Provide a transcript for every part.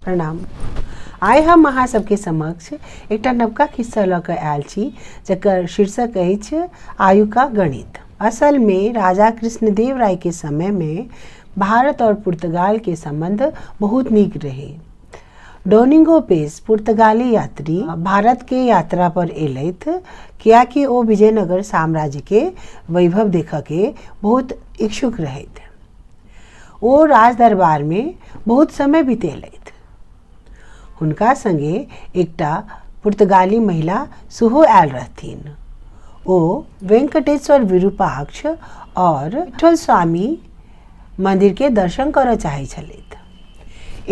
प्रणाम। आइ हम अहाँ सबके समक्ष एकटा नवका खिस्सा लऽ कऽ आयल छी, जकर शीर्षक अछि आयु का गणित। असल में राजा कृष्णदेव राय के समय में भारत और पुर्तगाल के संबंध बहुत नीक रहे। डोनिंगो पेस पुर्तगाली यात्री भारत के यात्रा पर एलथि, कियाकि ओ विजयनगर साम्राज्य के वैभव देखऽ के बहुत इच्छुक रहथि। ओ राज दरबारमे बहुत समय बितेलथि। हुनका सङ्गे एकटा पुर्तगाली महिला सेहो आयल रहथिन। ओ वेंकटेश्वर विरूपाक्ष आओर विठ्ठल स्वामी मन्दिरके दर्शन करऽ चाहै छलथि।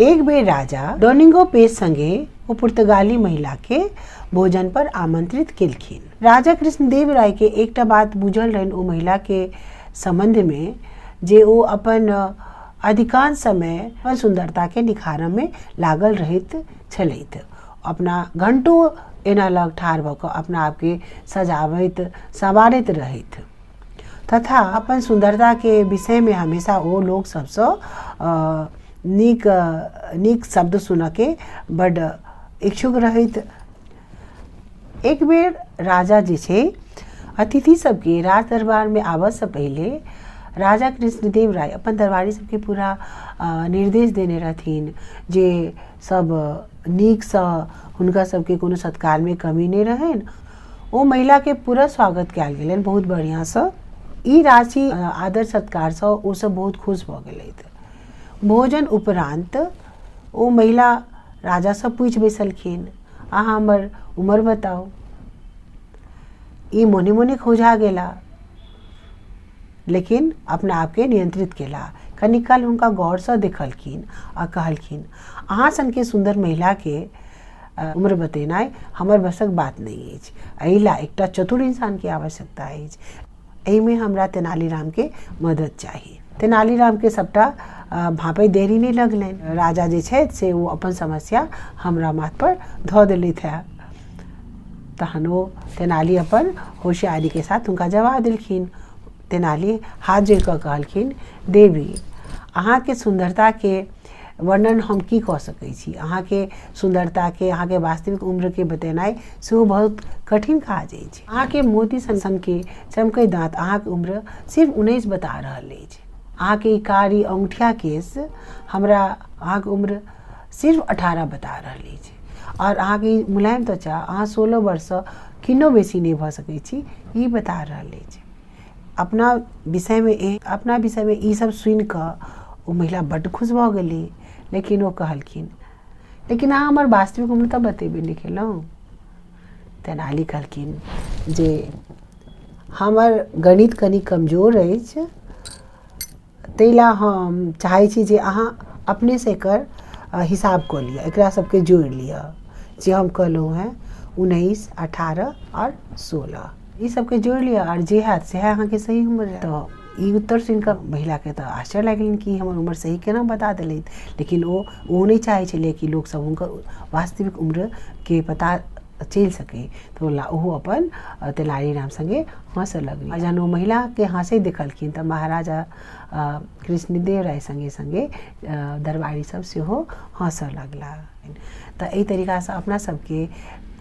एक बेर राजा डोनिंगो पेस सङ्गे ओ पुर्तगाली महिलाके भोजन पर आमंत्रित केलखिन। राजा कृष्णदेव रायके एकटा बात बुझल रहनि ओ महिलाके सम्बन्धमे जे ओ अपन अधिकांश समय अपन सुन्दरताके निखारऽमे लागल रहैत छलथि। अपना घण्टो एना लग ठाढ़ भऽ कऽ अपना आपके सजाबैत संवारैत रहथि तथा अपन सुन्दरताके विषयमे हमेशा ओ लोक सबसँ नीक नीक शब्द सुनऽके बड्ड इच्छुक रहथि। एक बेर राजा जे छै अतिथि सबके राज दरबारमे आबऽसँ पहिले राजा कृष्णदेव राय अपन दरबारी सबके पूरा निर्देश देने रहथिन जे सब नीकसँ हुनका सबके कोनो सत्कारमे कमी नहि रहनि। ओ महिलाके पूरा स्वागत कयल गेलनि बहुत बढ़िआँसँ। ई राशि आदर सत्कारसँ ओ सब बहुत खुश भऽ गेलथि। भोजन उपरान्त ओ महिला राजासँ पूछि बैसलखिन, अहाँ हमर उमर बताउ। ई मोने मोने खौझा गेला, लेकिन अपना आपके नियंत्रित केला। कनी काल हुनका गौरसँ देखलखिन आ कहलखिन, अहाँ सनके सुन्दर महिलाके उम्र बतेनाइ हमर बसक बात नहि अछि। एहि ला एकटा चतुर इंसानके आवश्यकता अछि। एहिमे हमरा तेनालीरामके मदद चाही। तेनालीरामके सबटा भाँपैत देरी नहि लगलनि। राजा जे छथि से ओ अपन समस्या हमरा माथपर धऽ देलथि हेँ। तहन ओ तेनाली अपन होशियारीके साथ हुनका जवाब देलखिन। तेनाली हाथ जोड़ि कऽ कहलखिन, देवी, अहाँके सुन्दरताके वर्णन हम की कऽ सकै छी? अहाँके सुन्दरताके, अहाँके वास्तविक उम्रके बतेनाइ सेहो बहुत कठिन काज अछि। अहाँके मोती सन सनके चमकैत दाँत अहाँके उम्र सिर्फ 19 बता रहल अछि। अहाँके ई कारी अङ्गूठिया केश हमरा अहाँके उम्र सिर्फ 18 बता रहल अछि। आओर अहाँके ई मुलायम त्वचा अहाँ 16 वर्षसँ किन्नो बेसी नहि भऽ सकै छी, ई बता रहल अछि। अपना विषयमे ई सब सुनिकऽ ओ महिला बड्ड खुश भऽ गेली, लेकिन ओ कहलखिन, लेकिन अहाँ हमर वास्तविक उम्र तऽ बतेबे नहि केलहुँ। तेनाली कहलखिन जे हमर गणित कनि कमजोर अछि, ताहि लए हम चाहै छी जे अहाँ अपनेसँ एकर हिसाब कऽ लिअ, एकरा सबके जोड़ि लिअ जे हम कहलहुँ हेँ 19, 18 आओर 16, ई सबके जोड़ि लिअ आओर जे हैत सएह अहाँके सही उम्र हैत। तऽ ई उत्तर सुनिकऽ महिलाके तऽ आश्चर्य लागि गेलनि कि हमर उम्र सही केना बता देलथि, लेकिन ओ नहि चाहै छलै कि लोकसब हुनकर वास्तविक उम्रके पता चलि सकै, तऽ ओहो अपन तेनालीराम सङ्गे हँसऽ लगली। आ जहन ओ महिलाके हँसैत देखलखिन तऽ महाराजा कृष्णदेव राय सङ्गे सङ्गे दरबारी सब सेहो हँसऽ लगला। तऽ एहि तरीकासँ अपना सबके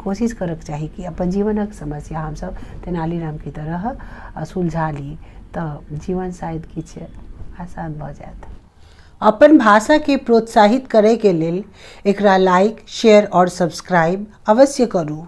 कोशिश करऽके चाही कि अपन जीवनक समस्या हमसब तेनालीरामके तरह सुलझा ली, तऽ जीवन शायद किछु आसान भऽ जायत। अपन भाषा के प्रोत्साहित करय के लेल एकरा लाइक, शेयर और सब्सक्राइब अवश्य करू।